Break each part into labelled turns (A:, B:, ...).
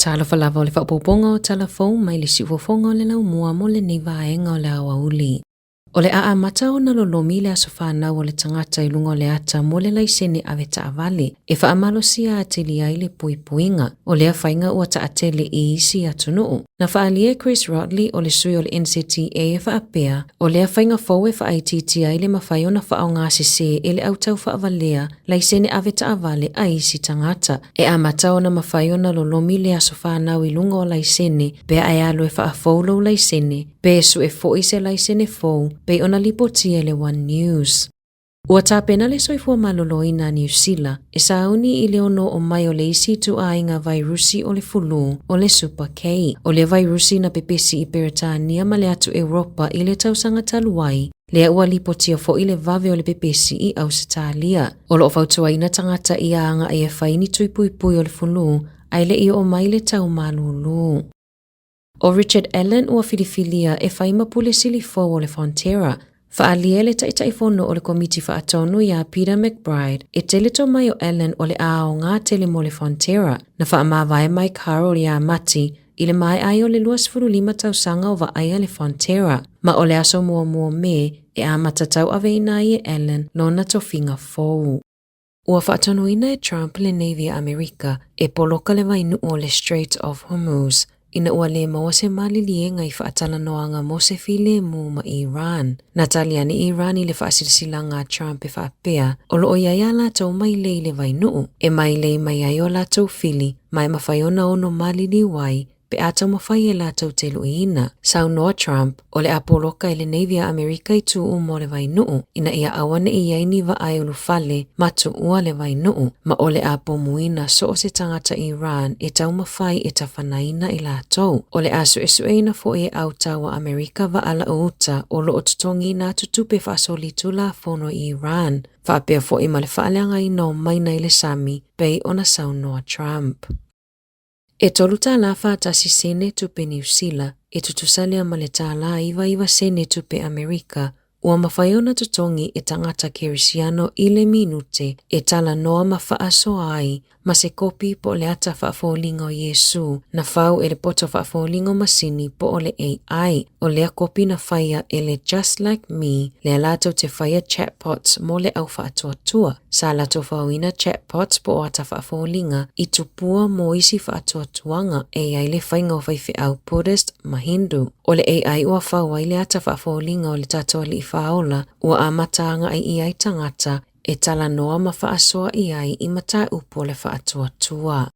A: Talofa lava o le faaopoopoga o tala fou mai le siufofoga o le laumua mo lenei vaega o le aoauli. O le a amata ona lolomi le aso fanau o le tagata i luga o le ata mo le laisene ave taavale e faamalosia atili ai le puipuiga. O lea faiga ua taatele i isi atunuu. Na faaalia e Chris Rotley o le sui o le NZTA e faapea, o lea faiga fou e faaitiitia ai le mafai ona faaaoga sese e le au taufaavalea laisene ave taavale a isi tagata. E amata ona mafai ona lolomi le aso fanau i luga o laisene pe a e alu e faafou lou laisene, pe sue foi se laisene fou, pei ona lipotia e le One News. Ua tapena le soifua maloloina a Niu Sila e sauni i le ono oo mai o le isi ituaiga vairusi o le fulu, o le Super K. O lea vairusi na pepesi i Peretania ma le atu Europa i le tausaga talu ai, lea ua lipotia foi le vave o le pepesi i Ausetalia. O lo o fautuaina tagata ia agai e fai ni tui puipui o le fulu ae le i oo mai le tau malūlū. ʻO Richard Allan ua filifilia e fai ma pule sili fou o le Fonterra. Faaalia e le Taitaifono o le Komiti Faatonu iā Peter McBride, e tele tomai o Allan o le a aoga tele mo le Fonterra. Na faamavae Mike Harold iā Mati i le maea ai o le 25 tausaga o vaaia le Fonterra, ma o le aso muamua o Me e amata tauaveina ai e Allan lona tofiga fou. Ua faatonuina e Trump le Navy a Amerika e poloka le vainuu o le Strait of Hormuz ina ua lē maua se maliliega i faatalanoaga mo se filemu ma Iran. Na tali ane Iran i le faasilasilaga a Trump e faapea, o lo o i ai a latou mailei i le vainuu, e mailei mai ai o latou fili ma e mafai ona ono maliliu ai pe a taumafai e latou te luiina. Saunoa Trump, o le a poloka e le Navy a Amerika i tū uma o le vainuu, ina ia aua ne i ai ni vaa e ulufale ma tuua le vainuu, ma o le a pomuina so o se tagata Iran e taumafai e tafanaina i latou. O le a suesueina foi e au taua Amerika vaa lau uta o lo o totogiina atu tupe faasolitulafono i Iran, faapea foi ma le faaleagaina o maina i le sami, pei ona saunoa Trump. E tolu tālā whātasi sene tupe Niu Sila, e tutusa lea ma le tālā iwa iwa sene tupe Amerika, ua mafai ona totogi e tagata Kerisiano i le minute e talanoa ma faasoa ai ma se kopi po o le ata faafoliga o Iesū na fau e le poto faafoliga o masini po o le AI. O lea kopi na faia e le Just Like Me lea latou te faia chatbots mo le au faatuatua. Sa latou fauina chatbots po o ata faafoliga i tupua mo isi faatuatuaga e i ai le faiga o faifeau Buddhist ma Hindu. O le AI ua fau ai le ata faafoliga o le tatou Alii Faaola ua amata agai i ai tagata e talanoa ma faasoa i ai i mataupu o le faatuatua.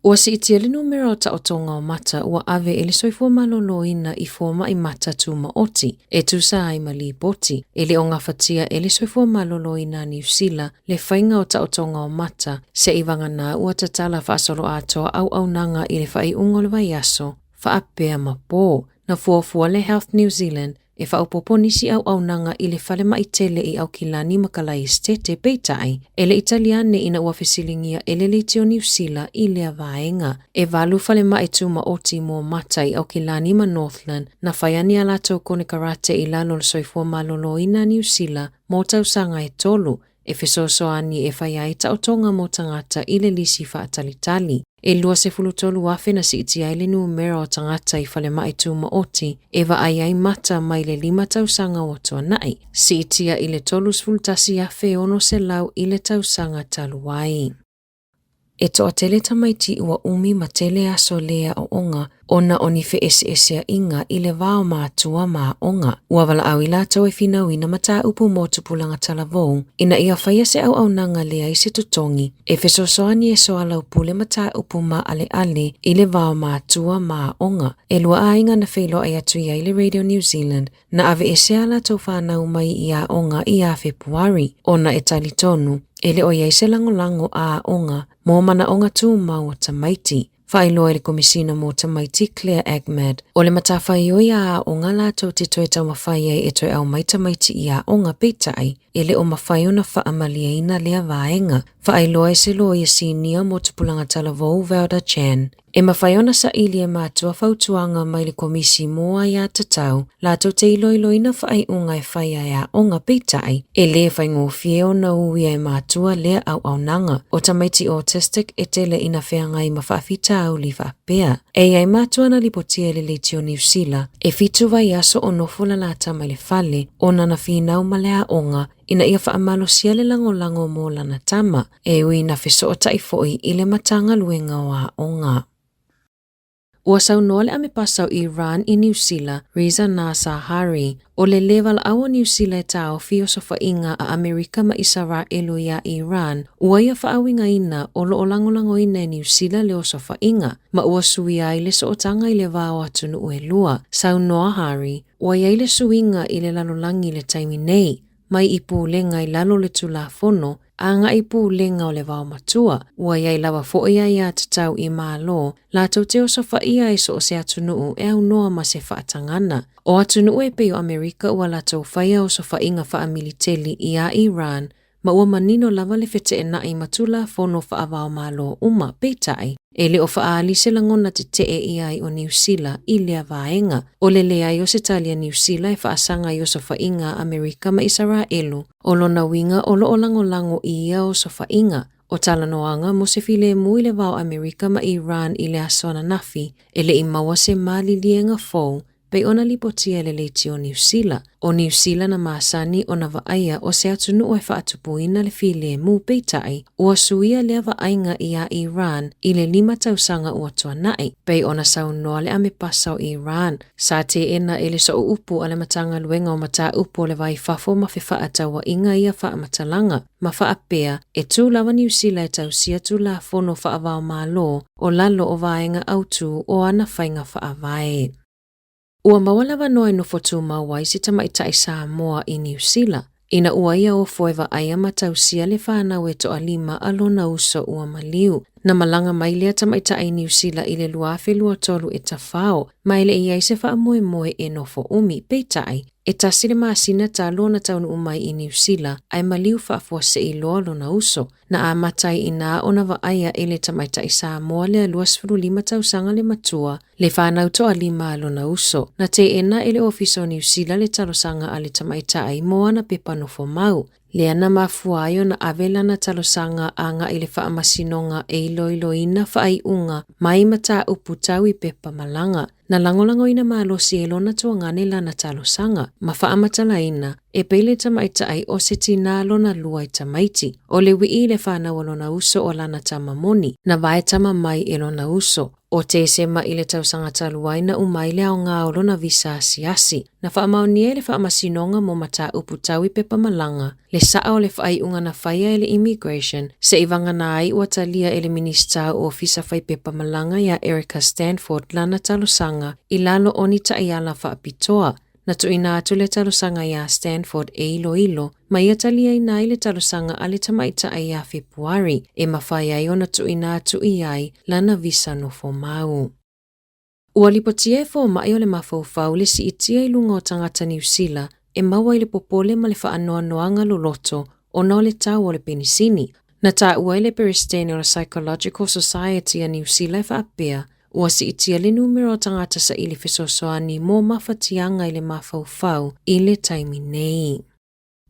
A: Ua siitia le numera o taotoga o mata ua ave e le soifua maloloina i fomai mata tumaoti e tusa ai ma lipoti. E le o gafatia e le soifua maloloina a Niu Sila le faiga o taotoga o mata seivagana ua tatala faasoloatoa auaunaga i le faaiuga o le vaiaso faapea ma po. Na fuafua le Health New Zealand e faaopoopo nisi auaunaga i le falemai tele i Aukilani ma Kalaesetete, peitai, e le i tali ane ina ua fesiligia e le Leitio o Niu Sila i lea vaega. E valu falemai tumaoti mo mata i Aukilani ma Northland na fai ane a latou konekarate i lalo o le soifua maloloina a Niu Sila mo tausaga e tolu, e fesoasoani e fai ai taotoga mo tagata i le lisi faatalitali. E 23,000 na siitia ai le numera o tagata i falemai tumaoti e vaai ai mata mai le lima tausaga ua tuanai, siitia i le 31,600 i le tausaga talu ai. E toatele tamaiti ua umi ma tele aso lē aoaoga ona o ni feeseeseaiga i le va o matua ma aoga. Ua valaau i latou e finauina mataupu mo tupulaga talavou ina ia faia se auaunaga leai se totogi e fesoasoani e soalaupule mataupu maaleale i le va o matua ma aoga. E lua aiga na feiloai atu i ai le Radio New Zealand Na aveesea a latou fanau mai i aoga ia Fepuari, ona e talitonu, e le o i ai se lagolago a aoga mo manaoga tumau o tamaiti. Faailoa e le Komisina mo Tamaiti Claire Ahmad, o le matafaioi a aoga latou te toe taumafai ai e toe aumai tamaiti i aoga peitai, e le o mafai ona faamalieina lea vaega. Faailoa e se loia sinia mo Tupulaga Talavou Velda Chan, e mafai ona saili e matua fautuaga mai le Komisi mo Aia Tatau latou te iloiloina faaiuga e faia e aoga peitai, e lē faigofie ona uia e matua lea auaunaga. O tamaiti autistic e tele ina feagai ma faafitauli faapea. E i ai matua na lipotia e le Leitio Niu Sila, e fitu vaiaso o nofo la lata mai le fale ona na finau ma le aoga ina ia faamalosia le lagolago mo lana tama, e ui na fesootai foi i le Matagaluega o Aoga. Ua saunoa le Amepasa o Iran i Niu Sila, Reza Nasahari, o le lē valaau o Niu Sila e taofi osofaiga a Amerika ma Isaraelu iā Iran, ua ia faauigaina o lo o lagolagoina e Niu Sila le osofaiga, ma ua suia ai le sootaga i le va o atunuu e lua. Saunoa Hari, Ua i ai le suiga i le lalolagi i le taimi nei, mai i pulega i lalo o le Tulafono agai i pulega o le vaomatua. Ua i ai lava foi aiatatau i Malo latou te osofaia ai so o se atunuu e aunoa ma se faatagana. O atunuu e pei o Amerika ua latou faia osofaiga faamiliteli iā Iran ma ua manino lava le feteenai ma Tulafono faava-o-Malo uma, peitai, e le o faaali se lagona tetee i ai o Niu Sila i lea vaega. O le leai o se tali a Niu Sila e faasaga i osofaiga a Amerika ma Isaraelu, o lona uiga o lo o lagolago i ia osofaiga. O talanoaga mo se filemu i le va o Amerika ma Iran i le aso ananafi, e le i maua se maliliega fou pei ona lipotia e le Leitio o Niu Sila. O Niu Sila na masani ona vaaia o se atunuu e faatupuina le filemu peitai, ua suia lea vaaiga iā Iran i le lima tausaga ua tuanai, pei ona saunoa le Amepasa o Iran, sa teena e le sooupu a le Matagaluega o Mataupu o le Va i Fafo ma Fefaatauaiga ia faamatalaga, ma faapea, e tū lava Niu Sila e tausia Tulafono faava-o-Malo o lalo o vaega autū o ana faiga faavae. Ua maua le avanoa e nofo tumau ai se tamaitai Samoa i Niu Sila, ina ua ia ofo e vaaia ma tausia le fanau e toalima a lona uso ua maliu. Na malaga mai lea tamaitai i Niu Sila i le 2023 e tafao, ma e le i ai se faamoemoe e nofo umi, peitai, e tasi le masina talu ona taunuu mai i Niu Sila ae maliu faafuasei loa lona uso. Na amata ai inā ona vaaia e le tamaitai Samoa lea 25 tausaga le matua, le fanau toalima a lona uso. Na teena e le Ofisa o Niu Sila le talosaga a le tamaitai mo ana pepa nofo mau, lea na mafua ai ona ave lana talosaga agai i le Faamasinoga e iloiloina faaiuga mai mataupu tau i pepa malaga. Na lagolagoina malosi e lona tuagane lana talosaga, ma faamatalaina, e pei le tamaitai o se tinā lona lua i tamaiti. O le wii i le fanau a lona uso o lana tama moni, na vae tama mai e lona uso. O Tesema i le tausaga talu ai na uma ai le aoga o lona visa asiasi. Na faamaonia e le Faamasinoga mo Mataupu Tau i Pepa Malaga le saʻa o le faaiuga na faia e le Immigration se i vagana ai ua talia e le Minisita o Ofisa Fai Pepa Malaga iā Erica Stanford lana talosaga i lalo o ni taiala faapitoa. Na tuuina atu le talosaga iā Stanford e iloilo ma ia taliaina ai le talosaga a le tamaitai iā Fepuari e mafai ai ona tuuina atu i ai lana visa nofo mau. Ua lipotia e fomai o le mafaufau le siitia i luga o tagata Niu Sila e maua i le popole ma le faanoanoaga loloto ona o le tau o le penisini. Na taua e le Peresetene o le Psychological Society a Niu Sila e faapea, ua siitia le numera o tagata saili fesoasoani mo mafatiaga i le mafaufau i le taimi nei.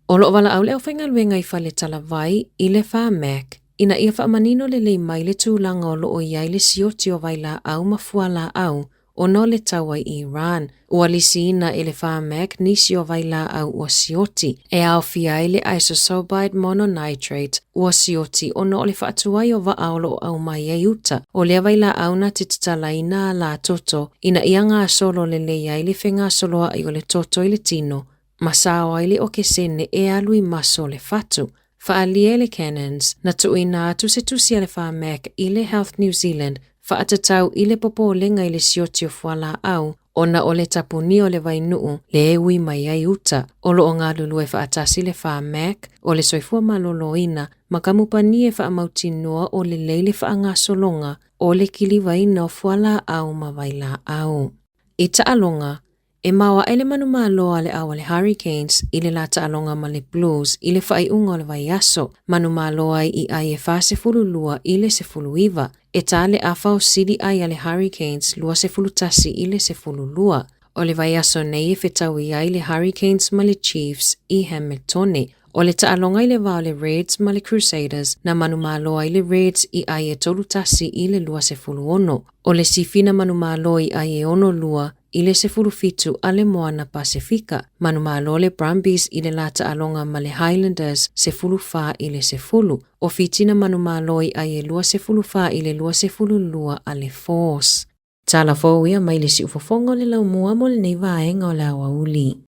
A: O lo o valaau le aufaigaluega i fale talavai i le Pharmac ina ia faamanino lelei mai le tulaga o lo o i ai le sioti o vailaau ma fualaau ona o le taua i Iran. Ua lisiina e le Pharmac nisi o vailaau ua sioti, e aofia ai le isosorbide mononitrate ua sioti ona o le faatuai o vaa o lo o aumai ai uta. O lea vailaau na te tatalaina alā toto ina ia gasolo lelei ai le fegasoloai o le toto i le tino ma sao ai le okesene e alu i maso o le fatu. Faaalia e le Cannons, na tuuina atu se tusi a le Pharmac i le Health New Zealand faatatau i le popolega i le sioti o fualaau ona o le tapunia o le vainuu le e ui mai ai uta. O lo o galulue faatasi le Pharmac o le Soifua Maloloina ma kamupani e faamautinoa o lelei le faagasologa o le kilivaina o fualaau ma vailaau. I taaloga, E maoaʻe le manumalo a le au a le Hurricanes i le la taaloga ma le Blues i le faaiuga o le vaiaso, manumalo ai i ai e 42 i le 19. E ta le afa o sili ai a le Hurricanes 21 i le 12. O le vaiaso nei e fetaui ai le Hurricanes ma le Chiefs i Hamiltone. O le taaloga i le va o le Reds ma le Crusaders na manumalo ai le Reds i ai e 3-1 i le 26. O le Sifi na manumalo i ai e 6-2 i le 17 a le Moana Pasefika. Manumalo le Brumbies i le la taaloga ma le Highlanders 14 i le 10. O Fiti na manumalo i ai e 24 i le 22 a le Force. Tala fou ia mai le siufofoga o le laumua mo lenei vaega o le aoauli.